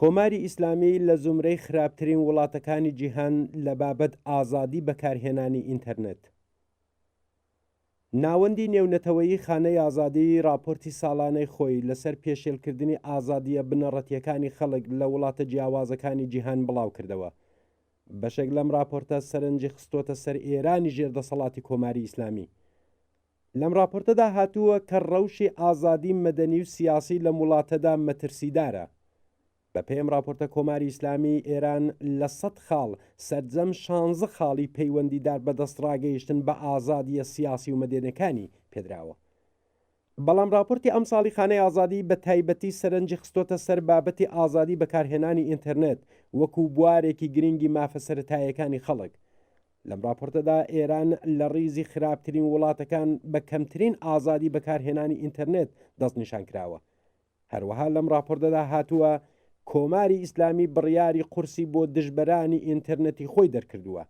کۆماری ئیسلامی لە زومرەی خراپترین وڵاتەکانی جیهان لە بابەت ئازادی بەکارهێنانی ئینتەرنێت. ناوەندی نێونەتەوەیی خانەی ئازادی ڕاپۆرتی ساڵانەی خۆی لەسەر پێشێلکردنی ئازادییە بنەڕەتییەکانی خەڵک لە وڵاتە جیاوازەکانی جیهان بڵاوکردەوە. بەشێک لەم ڕاپۆرتە سەرنجی خستۆتە سەر ئێرانی ژێر دەسەڵاتی کۆماری ئیسلامی. لەم ڕاپۆرتەدا هاتووە کە ڕەوشی ئازادی مەدەنی و سیاسی لەم وڵاتەدا مەترسیدارە. بەپێی ئەم ڕاپۆرتە کۆماری ئیسلامیی ئێران لە سەت خاڵ سەرجەم شانزە خاڵی پەیوەندیدار بە دەستڕاگەیشتن بە ئازادییە سیاسی و مەدەنیەکانی پێدراوە. بەڵام ڕاپۆرتی ئەمساڵی خانەی ئازادی بە تایبەتی سەرنجی خستۆتە سەر بابەتی ئازادی بەکارهێنانی ئینتەرنێت وەکوو بوارێکی گرینگی مافە سەرەتاییەکانی خەڵک. لەم ڕاپۆرتەدا ئێران لە ڕیزی خراپترین وڵاتەکان بە کەمترین ئازادی بەکارهێنانی ئینتەرنێت دەستنیشان کراوە. هەروەها لەم ڕاپۆرتەدا هاتووە، کۆماری ئیسلامی بڕیاری قورسی بۆ دژبەرانی ئینتەرنێتی خۆی دەرکردووە.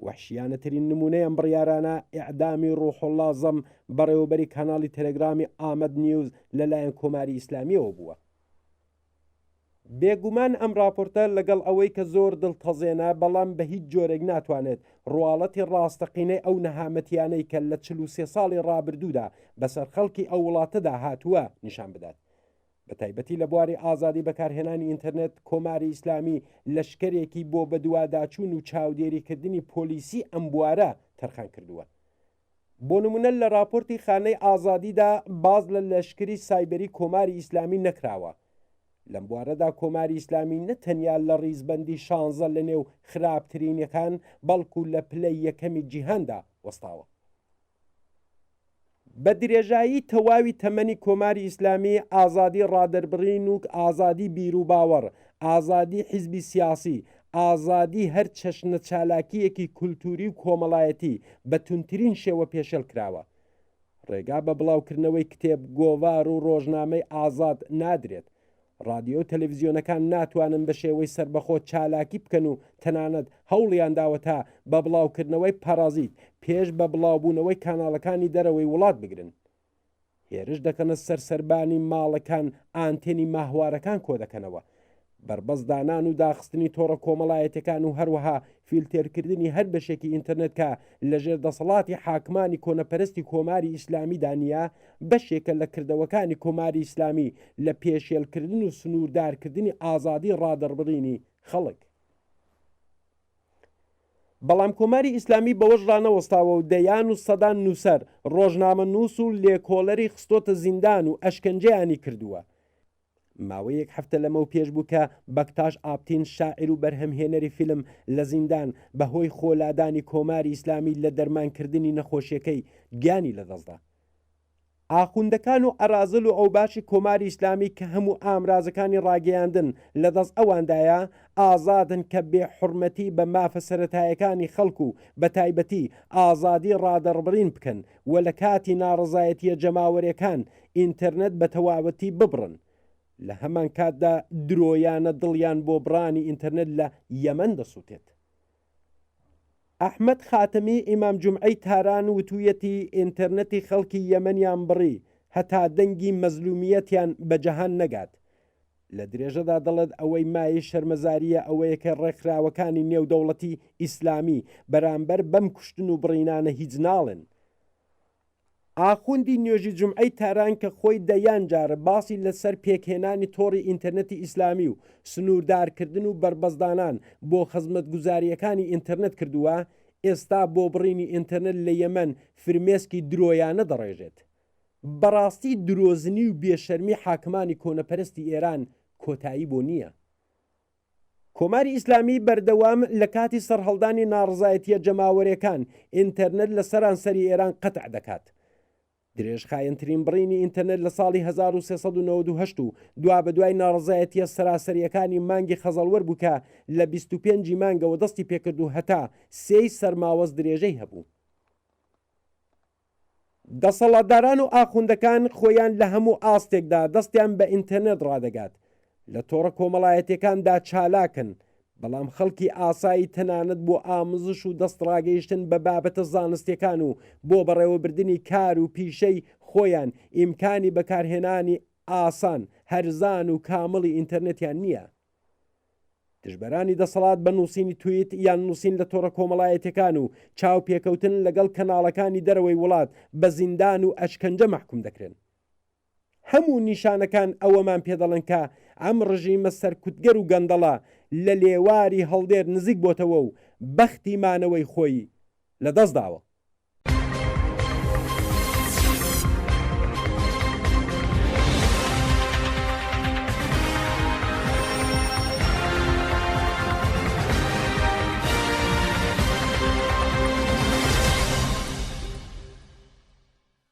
وەحشیانەترین نموونەی ئەم بڕیارانە ئێعدامی ڕوحوڵڵا زەم، بەڕێوەبەری کاناڵی تەلەگرامی ئامەد نیوز لەلایەن کۆماری ئیسلامییەوە بووە. بێگومان ئەم ڕاپۆرتە لەگەڵ ئەوەی کە زۆر دڵتەزێنە، بەڵام بە هیچ جۆرێک ناتوانێت ڕواڵەتی ڕاستەقینەی ئەو نەهامەتییانەی کە لە 43 ساڵی ڕابردوودا بەسەر خەڵکی ئەو وڵاتەدا هاتووە نیشان بدات. بە تایبەتی لە بواری ئازادی بەکارهێنانی ئینتەرنێت، کۆماری ئیسلامی لەشکرێکی بۆ بەدواداچوون و چاودێریکردنی پۆلیسی ئەم بوارە تەرخان کردووە. بۆ نموونە لە ڕاپۆرتی خانەی ئازادیدا باس لە لەشکری سایبری کۆماری ئیسلامی نەکراوە. لەم بوارەدا کۆماری ئیسلامی نە تەنیا لە ڕیزبەندی شانزە لە نێو خراپترینەکان، بەڵکو لە پلەی یەکەمی جیهاندا وەستاوە. بە درێژایی تەواوی تەمەنی کۆماری ئیسلامی ئازادی ڕادەربڕین و ئازادی بیروباوەڕ، ئازادی حیزبی سیاسی، ئازادی هەر چەشنە چالاکییەکی کولتووری و کۆمەڵایەتی بە توندترین شێوە پێشێل کراوە. ڕێگا بە بڵاوکردنەوەی کتێب، گۆڤار و ڕۆژنامەی ئازاد نادرێت. ڕادیۆ و تەلەڤیزیۆنەکان ناتوانن بە شێوەی سەربەخۆ چالاکی بکەن و تەنانەت هەوڵیان داوە تا بە بڵاوکردنەوەی پارازیت پێش بە بڵاوبوونەوەی کاناڵەکانی دەرەوەی وڵات بگرن. هێرش دەکەنە سەر سەربانی ماڵەکان ئانتێنی ماهوارەکان کۆدەکەنەوە. بەربەست دانان و داخستنی تۆڕە کۆمەڵایەتیەکان و هەروەها فیلتێرکردنی هەر بەشێکی ئینتەرنێت کە لەژێر دەسەڵاتی حاکمانی کۆنەپەرستی کۆماری ئیسلامیدا نییە، بەشێکە لە کردەوەکانی کۆماری ئیسلامی لە پێشێلکردن و سنووردارکردنی ئازادی ڕادەڕبڕینی خەڵک. بەڵام کۆماری ئیسلامی بەوەش ڕانەوەستاوە و دەیان و سەدان نووسەر، ڕۆژنامەنووس و لێکۆڵەری خستۆتە زیندان و ئەشکەنجەیانی کردووە. ماوەی یەک هەفتە لەمەو پێش بوو کە بەکتاش ئاپتین شاعیر و بەرهەمهێنەری فیلم لە زیندان بە هۆی خۆ لادانی کۆماری ئیسلامی لە دەرمانکردنی نەخۆشیەکەی گیانی لەدەستدا. ئاخوندەکان و ئەرازل و ئەوباشی کۆماری ئیسلامی کە هەموو ئامرازەکانی ڕاگەیاندن لە دەست ئەواندایە ئازادن کە بێ حورمەتی بە مافە سەرەتایەکانی خەڵک و بە تایبەتی ئازادی ڕادەڕبڕین بکەن و لە کاتی ناڕەزایەتیە جەماوەرێکان ئینتەرنێت بە تەواوەتی ببڕن لە هەمانکاتدا درۆیانە دڵیان بۆ بڕانی ئینتەرنێت لە یەمەن دەسوتێت. ئەحمەد خاتەمی ئیمام جومعەی تاران وتویەتی ئینتەرنێتی خەڵکی یەمەنیان بڕی هەتا دەنگی مەزلومیەتیان بە جەهان نەگات. لە درێژەدا دەڵێت ئەوەی مایەی شەرمەزارییە ئەوەیە کە ڕێکخراوەکانی نێودەوڵەتی ئیسلامی بەرامبەر بەم کوشتن و بڕینانە هیچ ناڵێن. ئاخوندی نوێژی جومعەی تاران کە خۆی دەیان جار باسی لە سەر پێکهێنانی تۆڕی ئینتەرنێتی ئیسلامی و سنووردارکردن و بەربەستدانان بۆ خزمەتگوزارییەکانی ئینتەرنێت کردووە، ئێستا بۆ بڕینی ئینتەرنێت لە یەمەن فرمێسکی درۆیانە دەڕێژێت. بەڕاستی درۆزنی و بێشەرمی حاکمانی کۆنەپەرستی ئێران کۆتایی بۆ نییە. کۆماری ئیسلامی بەردەوام لە کاتی سەرهەڵدانی ناڕەزایەتییە جەماوەرێکان، ئینتەرنێت لە سەرانسەری ئێران قەتع دەکات. درێژخایەنترین بڕینی ئینتەرنێت لە ساڵی 1398 و دوابەدوای ناڕەزایەتییە سەراسەرییەکانی مانگی خەزەڵوەر بوو کە لە 25 ی مانگەوە دەستی پێکرد و هەتا سێی سەرماوەز درێژەی هەبوو. دەسەڵاتداران و ئاخوندەکان خۆیان لە هەموو ئاستێکدا دەستیان بە ئینتەرنێت ڕادەگات، لە تۆڕە کۆمەڵایەتیەکاندا چالاکن، بەڵام خەڵکی ئاسایی تەنانەت بۆ ئاموزش و دەستڕاگەیشتن بە بابەتە زانستیەکان و بۆ بەڕێوەبردنی کار و پیشەی خۆیان ئیمکانی بەکارهێنانی ئاسان، هەرزان و کامڵی ئینتەرنێتیان نییە. دژبەرانی دەسەڵات بە نووسینی تویت یان نووسین لە تۆڕە کۆمەڵایەتیەکان و چاوپێکەوتن لەگەڵ کەناڵەکانی دەرەوەی وڵات بە زیندان و ئەشکەنجە مەحکوم دەکرێن. هەموو نیشانەکان ئەوەمان پێ دەڵێن کە ئەم ڕژیمە سەرکوتگەر و گەندەڵە لە لێواری هەڵدێر نزیک بۆتەوە و بەختی مانەوەی خۆی لە دەست داوە.